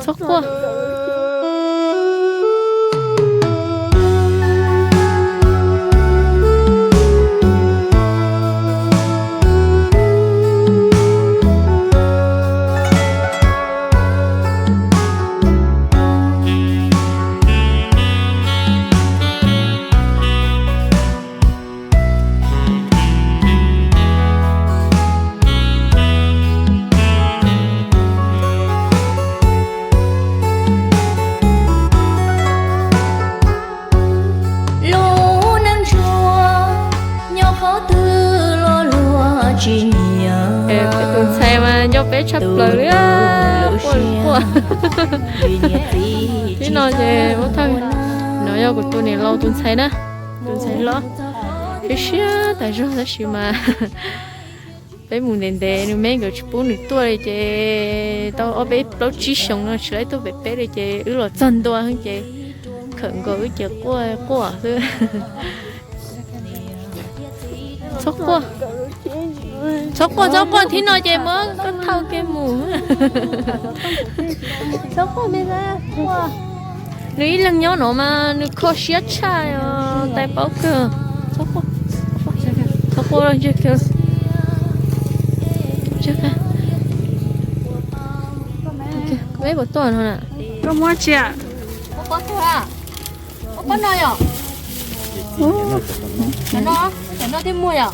Txhob quaj. Lub neej ntsuag nyob qhov twg luaj luaj tsis nyiam. Tus ntxhais mas nco peb tshaj plaws li, quaj quaj. Tib no ces muab thawj, no yog kuv tus niam laus tus ntxhais na, tus ntxhais hlob. Peb siab tas zog tab sis mas peb mus ntev ntev nws me nkawd tsis pub nws tuaj li ces tau ob peb plaub tsib xyoos no tsis laib tuaj pem peb li ces wb los txog ntua ces khawm nkaus wb ces quaj quaj xwb. Txhob quaj, txhob quaj, txhob quaj, thib no ces muab koj thauj kiag mus. Txhob quaj me, quaj. Nws ib leeg nyob no mas nws kho siab tshaj os, tais paub kawg. Txhob quaj, txhob quaj, ntsej kawg. Peb puas tuaj no na? Koj muab tsia. Koj no yom? Cov no thiaj muaj yom?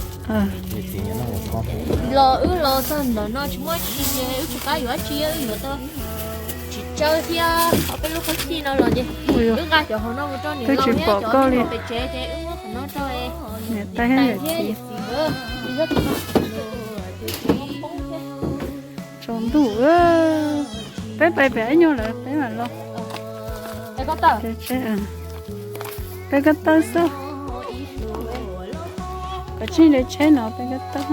Los wb los txog ntawm no tsis muaj tsi ces wb tsis pab yuav dab tsi, wb yuav tau tsis tsawg thiab ob peb lub qhob cij no los ces wb nqa cov hauv no mus rau niam laus thiab cov nyob pem tsev ces wb muab qhov no rau niam tais thiab yawm txiv. Tsaus ntuj, peb pais pem ib nyuag lawm peb mam los. Peb ko taw xwb. Koj tsij nrhiav tsheb no peb ko taw.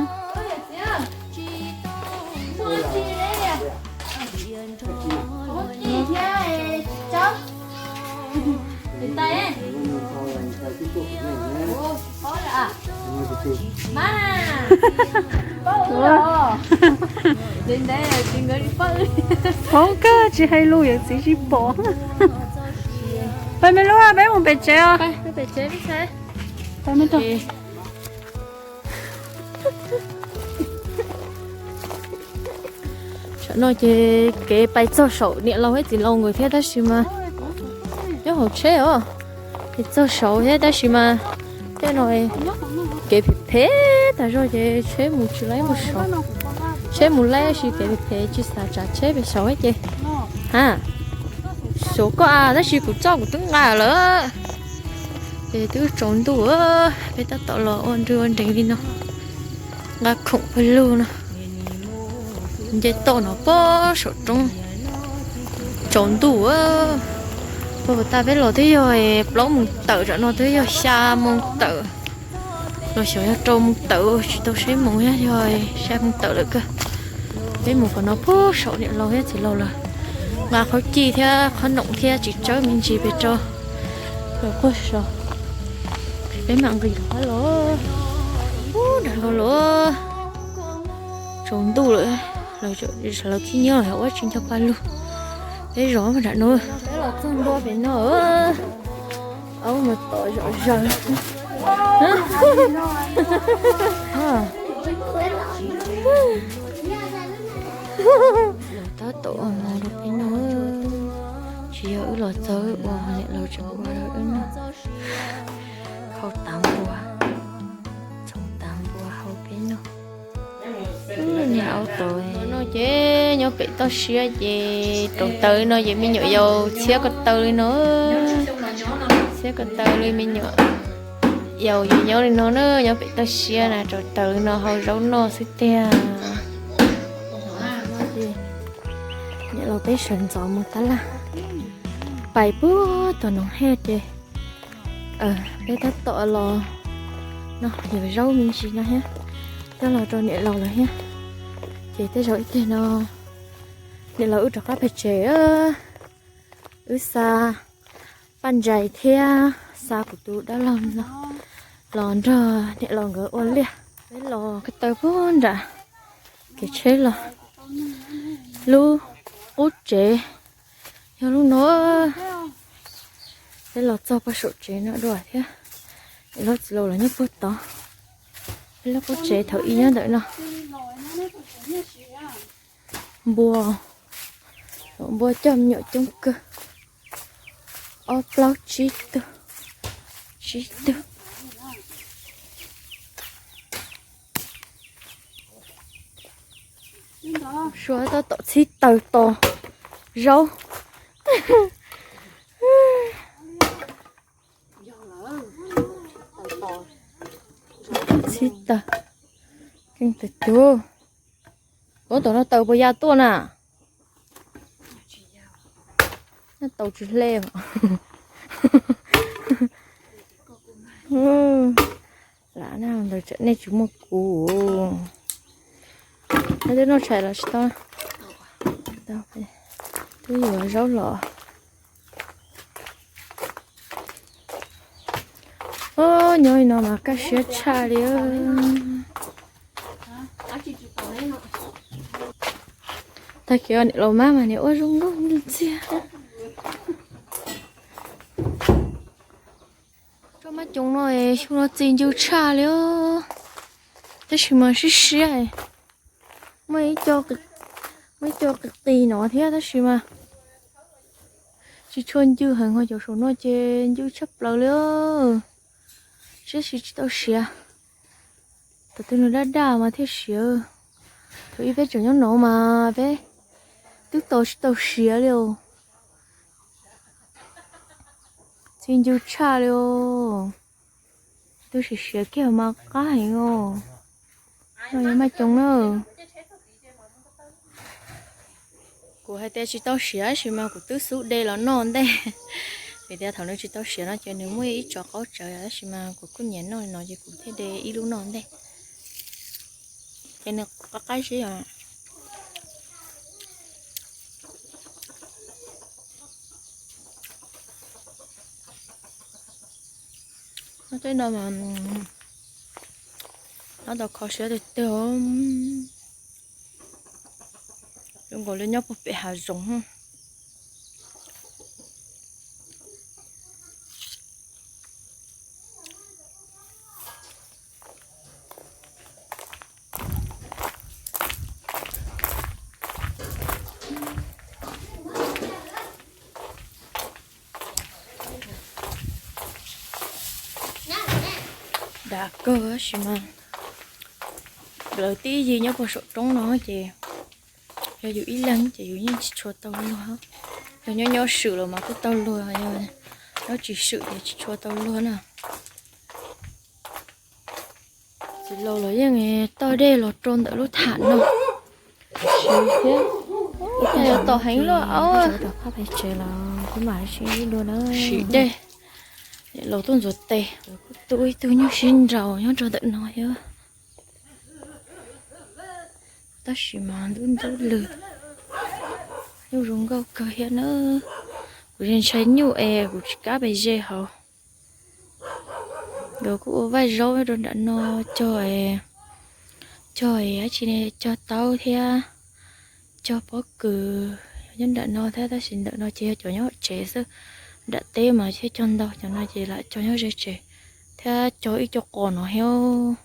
Paub kawg tsis hais lus yawm txiv tsis pom. Peb me lub, peb mus pem tsev os. Tam no ces kev pais txog saum niam laus thiab txiv laus nkawd thiab tab sis mas nyob hauv tsheb os. Kev txog saud thiab tab sis mas tej no kev phem phem tas zog ces tsheb mus tsis laib mus saud. Tsheb mus laib sis kev phem phem tsis xav tsav tsheb pem saud ces ha. Xyov koj a, tab sis kuv txoj kuv twb nqa lawm. Ces twb tsaus ntuj, peb tab tom los ua nrwg ua nrees li no. Nqa khoom pawg lug no, nce toj no pog saum roob. Tsaus ntuj, puag tas peb los twb yog plaub moos tawm, tam no twb yog xya moos tawm. Los xyov yog rau moos tawm, tsis tau saib moos, yog xya moos tawm lawm kawg. Peb mus qhov no pog saum niam laus thiab txiv laus lawm. Nqa qhob cij thiab qhob noom thiab tsis tsawb me ntsis pes rau lawv quaj so. Peb mam nqis qab los, ub, nram los los. Tsaus ntuj lawm, lawv khib nyiab los yog ua tsis nco pa lug. Peb zov nram no, peb los txog ntua pem no. Aub mas tom zom zaws. Los tab tom ua mov rau peb noj. Tsis yog wb los txog wb ua, niam laus tseem ua rau wb noj. Hau tav npua, txhoov tav npua hau peb noj. Niam laus tod no ces nyob pem toj siab ces rauv taws no ces me nyuam yaus txhiab ko taw li no. Txhiab ko taw li me nyuam yaus yuav nyob li no na, nyob pem toj siab na, rauv taws li no hau zaub noj xwb tiag. Niam laus peb sawv ntxov mus tab laj, pais puag tom Noov Hej ces peb tab tom los no yuav zaub me ntsis no thiab, coj los rau niam laus lawm thiab. Ces tej zaum ib teg no niam laus wb rov qab pem tsev, wb xa Paj Ntsais thiab xa kuv tus dab laug no los nrog niam laus nkawd ua liaj. Peb los ko taw puag nram kev tsheb los lub qub tsev Yog lub no, peb los txog pab saum tsev no dua thiab. Lub txiv laus los nyob puag tod. Peb lub qub tsev thaum ub nyob ntawm no. Npua, npua coj me nyuam coob kawg. Ob plaub tsib tug, tsib tug. Suav tab tom txhib taws tos zaub. Txhib taws, keej tiag tiag. Ua tom no taws puas ya tuaj na? Nyob tau tsis hle. Lam ntawd tsam nej tsis muaj kuv. Noj tshais los tsis tau. Twb yuav zaub los. Nyob li no mas kaj siab tshaj li. Tag kis niam laus mab mas niam ua zoo nkauj ntxiag. Tsob mab coom no xyoo no txi ncw tshaj li. Tab sis mas siab siab, muaj ib co qis qis no thiab tab sis mas tsis tshua ncw heev, ho cov saum no ces ncw tshaj plaws li. Siab siv tsis tau siav. Thaum twg nws daj daj mas thiaj siav. Thaum ub peb tseem nyob no mas peb twb tos tsis tau siav li os. Txi ncw tshaj li os. Twb siav siav kiag mas qab heev os. No yog maj coom na. Kuv hais tias tsis tau siav tab sis mas kuv twb xub de los noj ntej. Vim tias thaum nws tsis tau siav no ces nws muaj ib co qaub tsawv tab sis mas kuv kuj nyiam noj no ces kuv thiaj de ib lub noj ntej. Ces nws qab qab zib os. Nyob tej no mas nyob tau kho siab tiag tiag. Zoo nkaus li nyob puag pem hav zoov. Dav kawg tab sis mas lawv tib yig nyob puag saum roob no ces yog yus ib leeg ces yus yeej tsis tshua tau luag. Yog nyob nyob swm los mas kuj tau luag, yog nyob tsis swm ces tsis tshua tau luag na. Txiv laus los yeej toj dej los rau ntawm lub tham no. Siv thiab. Ib pliag yuav tom heev luaj os. Rov qab pem tsev los kuv mam sib dua na. Siv dej, niam laus tuaj ntxuav tes. Kuv tus ib tug nyuj sib nraus nyob rau ntawm no thiab. Tab sis mas ntub ntub lwg, nyuj zoo nkauj kawg thiab na. Kuv ntshai nyuj es kuv tsis kam pem ze hauv. Nkawd kuj ua vaj zaub rau nram no, cog, cog dab tsi ne, cog taub thiab cog pob kws nyob nram no thiab, tab sis ntawm no ces yog cov nyob hauv tsev xwb. Nram teb mas thiaj cog ntau, cov no ces lam cog nyob ze tsev thiab cog ib co qos no thiab.